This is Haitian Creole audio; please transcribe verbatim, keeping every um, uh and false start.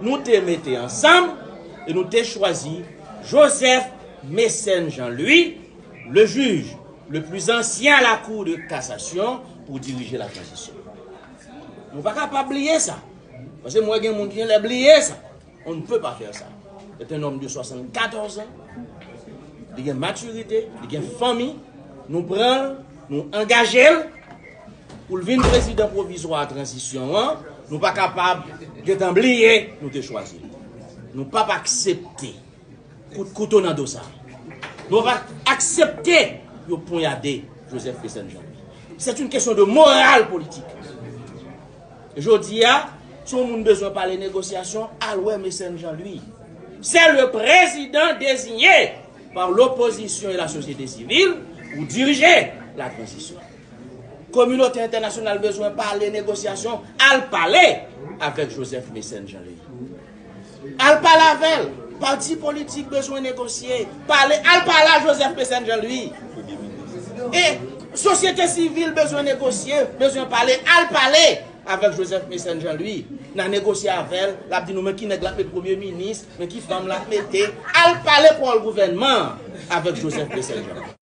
Nou te mete ansanm e nou te chwazi Joseph Mécène Jean Louis, le juge le plus ancien à la Cour de cassation, pou dirije la tranzisyon. Nou pa kapab bliye sa. Paske mwen gen moun ki gen lè bliye sa. On ne peut pas faire ça. C'est un homme de soixante-quatorze ans. Li gen matirite, li gen fanmi. Nou pran l, nou angaje l pou l vin prezidan pwovizwa a tranzisyon an. Nou pa kapab gentan bliye nou te chwazi l. Nou p ap aksepte kout kouto nan do sa. Nou p ap aksepte yo ponyade Joseph Mécène Jean Louis. C'est une question de morale politique. Jodi a, si yon moun bezwen pale negosyasyon, al wè Mécène Jean Louis. C'est le président désigné par l'opposition et la société civile pou dirije la tranzisyon. Kominote entènasyonal bezwen pale negosyasyon, al pale avèk Joseph Mécène Jean Louis. Al pale avè l. Pati politik bezwen negosye. Pale, al pale a Joseph Mécène Jean Louis. E sosyete sivil bezwen negosye, bezwen pale, al pale avèk Joseph Mécène Jean Louis. N a negosye avè l, l ap di nou men ki nèg l ap met premye minis, men ki fanm l ap mete. Al pale pawòl gouvènman avèk Joseph Mécène Jean Louis.